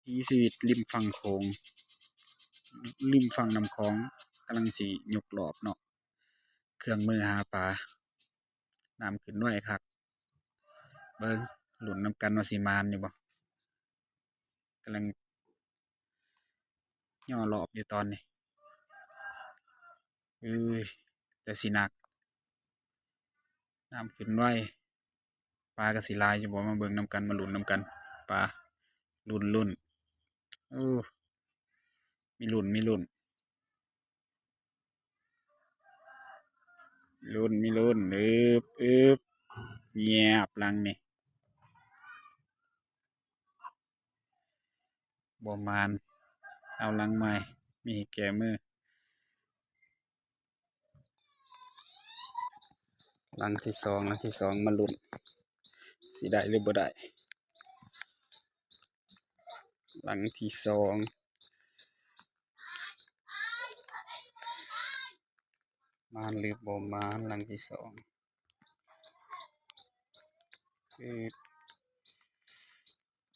ຖີຊີວິດລິມຝັ່ງໂຂງ ລິມຝັ່ງນ້ຳຂອງ ກຳລັງຊິຍົກລອບເນາະ ເຄື່ອງມືຫາປາ. ນ້ຳຂຶ້ນໄວຄັກ ເບິ່ງ ລຸ້ນນຳກັນວ່າຊິໝານຢູ່ບໍ່. ກຳລັງຍໍລອບຢູ່ຕອນນີ້ ເອີຍ ແຕ່ຊິໜັກ ນ້ຳຂຶ້ນໄວ ປາກໍຊິຫຼາຍຢູ່ບໍ່ ມາເບິ່ງນຳກັນ ມາລຸ້ນນຳກັນ ປາ ລຸ້ນ ລຸ້ນ ໂອ້ ມີລຸ້ນ ມີລຸ້ນ. ລຸ້ນ ມີລຸ້ນ ອຶບ ອຶບ ງຽບ ຫຼັງນີ້ ບໍ່ໝານ ເອົາຫຼັງໃໝ່ ມີໃຫ້ແກ້ມື. ຫຼັງທີສອງ ຫຼັງທີສອງ ມາລຸ້ນ ຊິໄດ້ຫຼືບໍ່ໄດ້. ຫຼັງທີສອງ ໝານຫຼືບໍ່ໝານ ຫຼັງທີສອງ ອື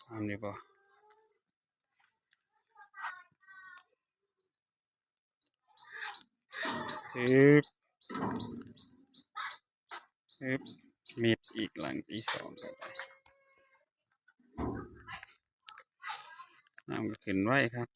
ໝານຢູ່ບໍ່? ອຶບ ອຶບ ມິດອີກ ຫຼັງທີສອງ ນ້ຳກໍຂຶ້ນໄວຄັກ.